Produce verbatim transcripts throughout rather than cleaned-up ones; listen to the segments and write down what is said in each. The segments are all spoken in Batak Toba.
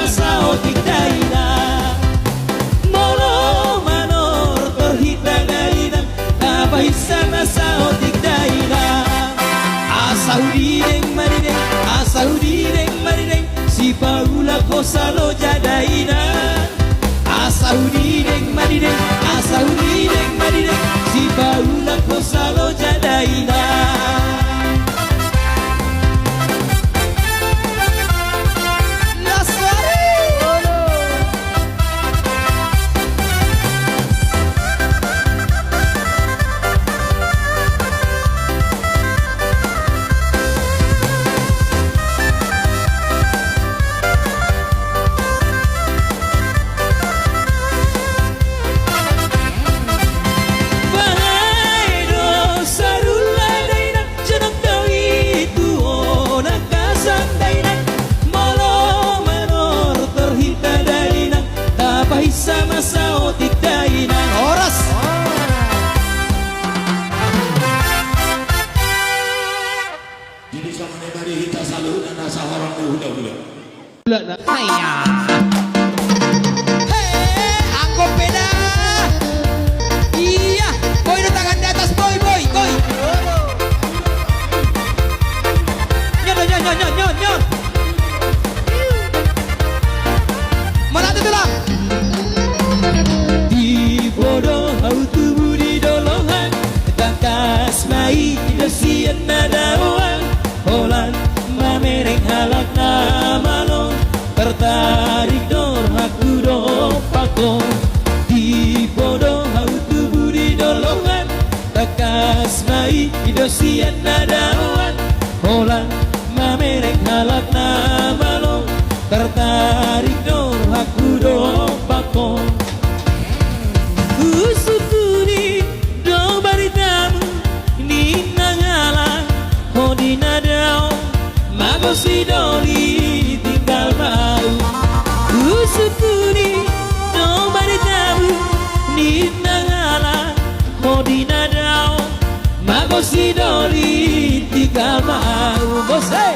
Saotik dainang. Molo manortor hita dainang, tapahinsa ma saotik dainang. Asa hudideng madideng, asa hudideng madideng, sipaulak hosa loja dainang. Asa hudideng madideng, asa hudideng madideng, sipaulak hosa loja dainang. Bahen do sarulla dainang, jonok do i tu holan hasan dainang. Molo manortor hita dainang, tapahinsa ma saotik dainang. Horas. Jadi sama ni tadi hita saluhutna na sahorong ni hulahula. Haya. He, anggo peda. Iya, boi do tangan di atas, boi, boi, boi. Nyon, nyon, nyon, nyon, nyon, nyon. Mauliate tulang. Dibodo hau tubu di dolongan, tangkas ma i do sian na daoan. Holan mamereng halak na malo, tartarik do rohangku dompak ho. Dibodo hau tubu di dolongan, tangkas ma i do sian na daoan. Holan mamereng halak na malo, tartarik do rohangku dompak ho. Husungkuni do baritamu, ninna halak ho di na dao, mago sidoli tinggal ma au. Husungkuni do baritamu, ninna halak ho di na dao, mago sidoli tinggal ma au. Bos, he!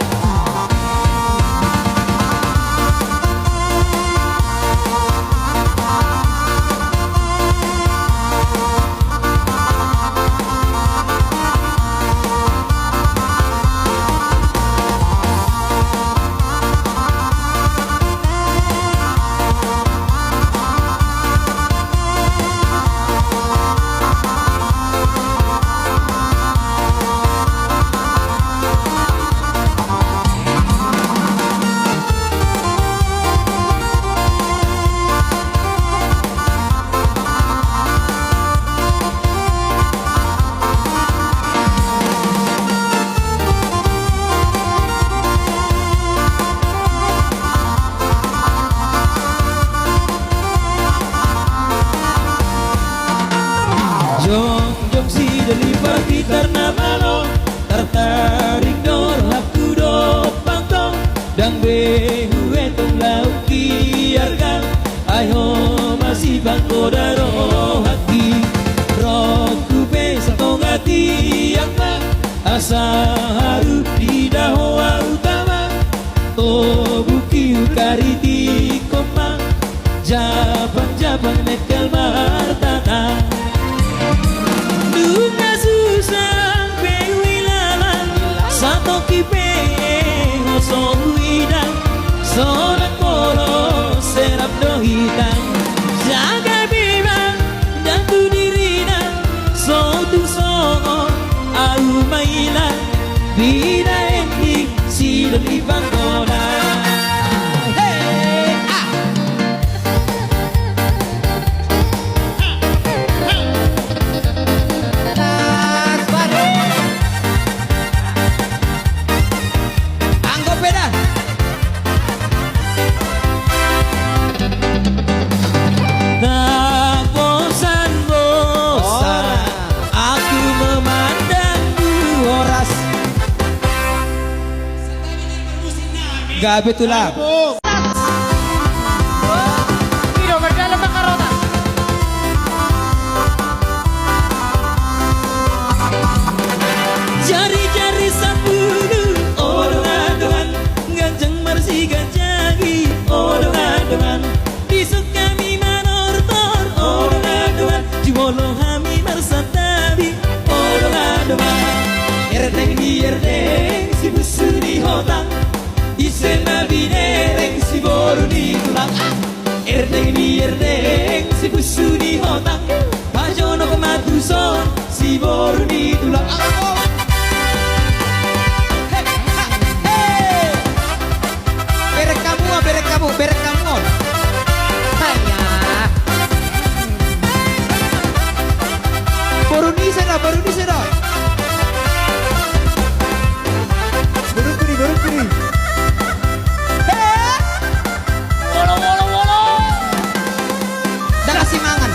Jongjong sidoli pargitar na malo, tartarik do rohangku dompak ho. Ndang be huetong laho hu arga, ai ho ma sipanggoda rohangki. Rohangku pe satonga tiang ma, asa haru diida ho au tama. Tobungki hukaritik ho ma, japang-japang nengkel martata. Nunga susah pe huilala, satongkin pe ho so huida. Sonang pola serap do hita. Jaga be ma ndang tu dirina, so tung songon au maila. Binaen ni sidoli panggoda. He, ah. Anggo peda. Tak bosan-bosan aku memandangmu, horas. Gabe tulang. Jari-jari sampulu, o dongan-dongan, ganjang marsiganjangi, o dongan. Boru ni tulang. Ayo, ayo. He, ha, he. Bereng hamu, bereng hamu, bereng hamu. Haya. Boru ni sada, boru ni sada. Boru ni, boru ni. He. Wolo, wolo, wolo. Dang asi mangan.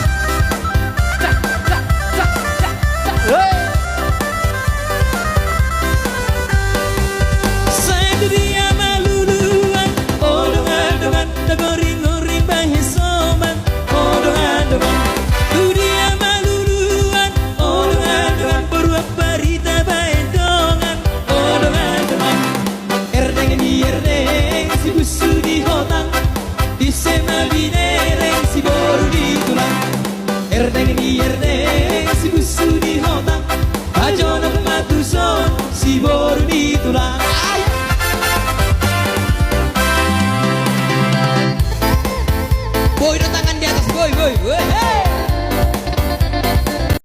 Sai tu dia maluluan, o dongan-dongan, tagoring-goring bahen soman, o dongan-dongan. Tu dia maluluan, o dongan-dongan, boru Amparita bahen dongan, o dongan-dongan. Erdeng ni erdeng, si busu di hotang, di sema binereng, si boru di tulang. Erdeng ni erdeng, si busu di hotang, ajo nang matuson, si boru di tulang. Ai. Boi do tangan di atas, boi, boi, boi. He.